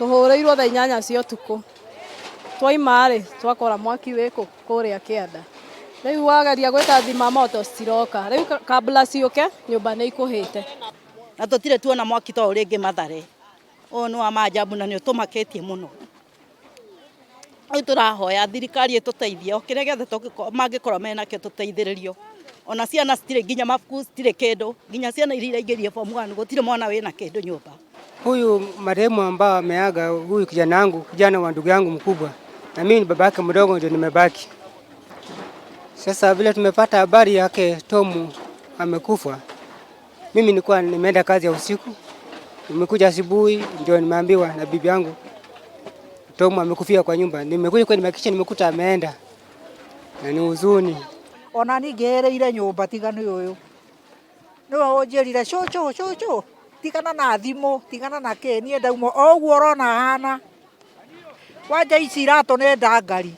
Tũhũrĩirwo thaa 8 cia ũtukũ. Twaima rĩ, twakora mwaki wĩ kũ? Kũrĩa kĩanda. Rĩu wageria gwĩta thima moto citiroka. Rĩu kabla ciũke, nyũmba nĩ ikũhĩte. Na tũtirĩ tuona mwaki ta ũyũ rĩngĩ Mathare. Ũyũ nĩ wa maajabu na nĩ ũtũmakĩtie mũno. Rĩu tũrahoya thirikari ĩtũteithie o kĩrĩa gĩothe mangĩkorwo menakĩo tũteithĩrĩrio. Ona ciana citirĩ nginya mabuku citirĩ kĩndũ, nginya ciana iria iraingĩrire form one gũtirĩ mwana wĩna kĩndũ nyũmba. Huyu marehemu ambao ameaga, huyu kijana wangu, kijana wa ndugu yangu mkubwa, na mimi ni baba yake mdogo ndio nimebaki. Sasa vile tumepata habari yake Tomu amekufa, mimi nilikuwa nimeenda kazi ya usiku, nimekuja asubuhi ndio nimeambiwa na bibi yangu Tomu amekufia kwa nyumba. Nimekuja kwa nimehakikisha nimekuta ameenda, na ni huzuni. Ona niĩ ngereire nyũmba tiga nĩ ũyũ nĩwe ũnjĩrire, "Cũcũ, cũcũ, tigana na thimũ, tigana na kĩ." Niĩ ndauma o ũguo ũrona hana wanja ici iratũ nĩ ndangari.